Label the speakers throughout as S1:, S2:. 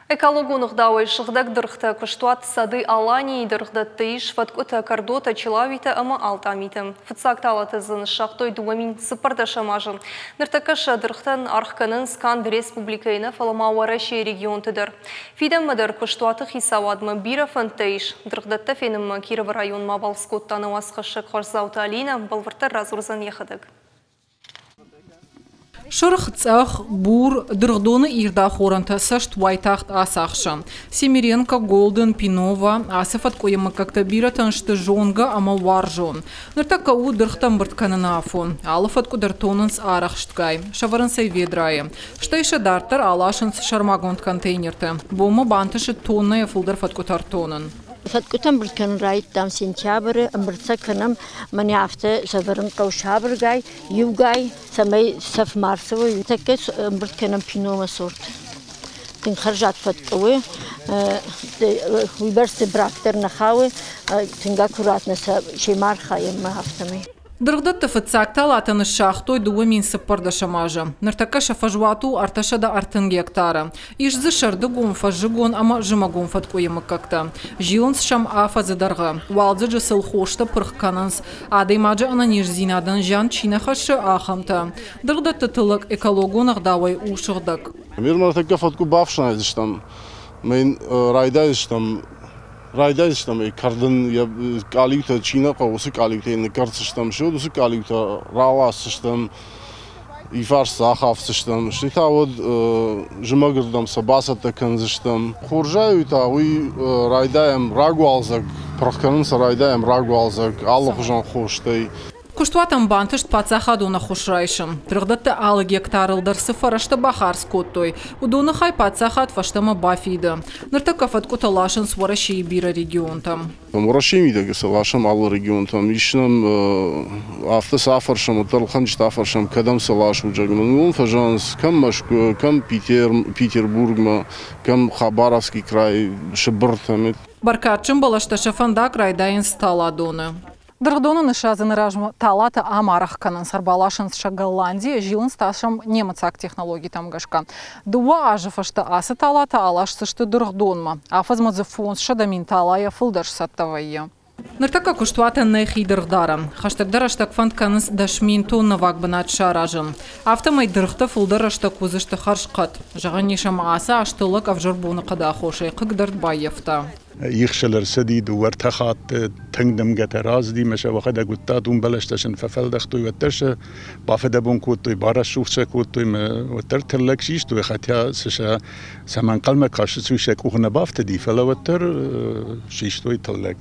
S1: Экологон ӕгъдауӕй сыгъдӕг дыргътӕ куыстуат Сады Аланийы дыргъдӕтты ис фӕткъуытӕ, кӕрдотӕ, чылауитӕ ӕмӕ алтъамитӕ. Фыццаг талатӕ дзы ныссагътой 2014 азы. Ныртӕккӕ сӕ дыргътӕн аргъ кӕнынц канд республикӕйы нӕ, фӕлӕ ма Уӕрӕсейы регионты дӕр. Фидӕнмӕ дӕр куыстуаты хицауадмӕ бирӕ фӕндтӕ ис. Дыргъдӕттӕ фенынмӕ Кировы районмӕ абалц кодта нӕ уацхӕссӕг Хуасдзауты Алинӕ, бӕлвырддӕр радзурдзӕн йӕхӕдӕг.
S2: Сырх, цъӕх, бур, дыргъдоны ирд ахорӕнтӕ цӕст уайтагъд ацахсы. Семеренко, Голден, Пинова ацы фӕткъуыйы мыггӕгтӕ бирӕтӕн сты зонгӕ ӕмӕ уарзон. Ныртӕккӕ у дыргътӕ ӕмбырд кӕныны афон. Алы фӕткъуы дӕр тонынц арӕхстгай, сӕвӕрынц ӕй ведрайы. Стӕй сӕ дарддӕр аласынц сӕрмагонд контейнерты. Бонмӕ бантысы тоннӕйӕ фылдӕр фӕткъуытӕ ӕртонын.
S3: Фӕткъуытӕ ӕмбырд кӕнын райдыдтам сентябры, ӕмбырд сӕ кӕнӕм, мӕнӕ афтӕ сӕвӕрын хъӕуы сабыргай, иугай, цӕмӕй цӕф ма рцӕуой. Тӕккӕ ӕмбырд кӕнӕм пиномӕ сорт. Тынг хӕрзад фӕткъуы, уыйбӕрц дзы брак дӕр нӕ хауы, тынг аккуратно сӕ семӕ архайӕм афтӕмӕй.
S2: Дыргъдӕтты фыццаг талатӕ ныссагътой 2014 азы. Ныртӕккӕ сӕ фӕзуат у 330 гектары. Ис дзы сӕрдыгон, фӕззыгон ӕмӕ зымӕгон фӕткъуыйы мыггӕгтӕ. Зилынц сӕм афӕдзы дӕргъы. Уалдзӕджы сыл хостӕ пырх кӕнынц. Адӕймаджы ӕнӕниздзинадӕн зиан чи нӕ хӕссы, ахӕмтӕ. Дыргъдӕтты тыллӕг экологон ӕгъдауӕй у сыгъдӕг.
S4: Мирмӕ ныртӕккӕ фӕткъуы бафснайдзыстӕм, мӕ йын райдайдзыстӕм райдайдзыстӕм ӕй кӕрдын, йӕ къалиутӕ чи нӕ хъӕуы, уыцы къалиутӕ йын ныккӕрддзыстӕм, ссыд уыцы къалиутӕ раласдзыстӕм, ифарс сӕ ахафдзыстӕм, стӕй та уӕд зымӕгырдӕм сӕ бацӕттӕ кӕндзыстӕм. Хорзӕй та уый райдайӕм рагуалдзӕг, пырх кӕнын сӕ райдайӕм рагуалдзӕг алыхуызон хостӕй.
S2: Куыстуатӕн бантыст паддзахадон ӕххуыс райсын. Дыргъдӕтты алы гектарыл дӕр цы фӕрӕзтӕ бахардз кодтой, уыдоны хай паддзахад фӕстӕмӕ бафиды. Ныртӕккӕ фӕткъуытӕ ласынц Уӕрӕсейы бирӕ регионтӕм.
S4: Уӕрӕсейы мидӕг сӕ ласӕм алы регионтӕм. Ис нӕм афтӕ цы афӕрсӕм, уӕддӕр ӕлхӕнджытӕ афӕрсӕм, кӕдӕм сӕ ласут, зӕгъгӕ. Уым фӕзӕгъынц, кӕм Мӕскуы, кӕм Питер, Петербургмӕ, кӕм Хабаровский край, Сыбыртӕм.
S2: Бӕркадджын бӕлӕстӕ сӕ фӕндаг райдайынц Таладоны. Дыргъдоны ныссадзыны размӕ талатӕ ам арӕх кӕнынц, ӕрбаласынц сӕ Голландийӕ, зилынц та сӕм немыцаг технологитӕм гӕсгӕ. Дыууӕ азы фӕстӕ ацы талатӕ аласдзысты дыргъдонмӕ. Афӕдзмӕ дзы 500 000 талайӕ фылдӕр сцӕттӕ вӕййы. Ныртӕккӕ куыстуатӕн нӕй хи дыргъдарӕн. Хӕстӕгдӕр рӕстӕг фӕнд кӕнынц 10 000 тонны ваг бынат саразын. Афтӕмӕй дыргътӕ фылдӕр рӕстӕг уыдзысты хӕрзхъӕд. Зӕгъӕн ис, ӕмӕ ацы аз тыллӕг ӕвзӕр боныхъӕды аххосӕй хъыгдӕрд баййӕфта.
S5: Ихсыл ӕрцыди дыууӕ-ӕртӕ хатты, тынг дымгӕтӕ рацыди мӕ сӕ уӕхӕдӕг уыдта, дун бӕлӕстӕ сын фӕфӕлдӕхтой, уӕддӕр сӕ бафыдӕбон кодтой, барӕсугъд сӕ кодтой мӕ уӕддӕр тыллӕг систой, хотя цы сӕ цӕмӕ ӕнхъӕлмӕ кастысты, уый сӕ къухы нӕ бафтыди, фӕлӕ уӕддӕр систой тыллӕг.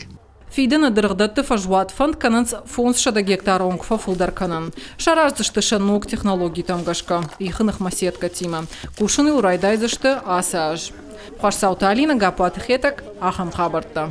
S2: Фидӕны дыргъдӕтты фӕзуат фӕнд кӕнынц 500 гектары онг фӕфылдӕр кӕнын. Сараздзысты сӕ ног технологитӕм гӕсгӕ ихы ныхмӕ сеткӕтимӕ. Кусын-иу райдайдзысты ацы аз. Хуасдзауты Алинӕ, Гаппуаты Хетӕг, ахӕм хабӕрттӕ.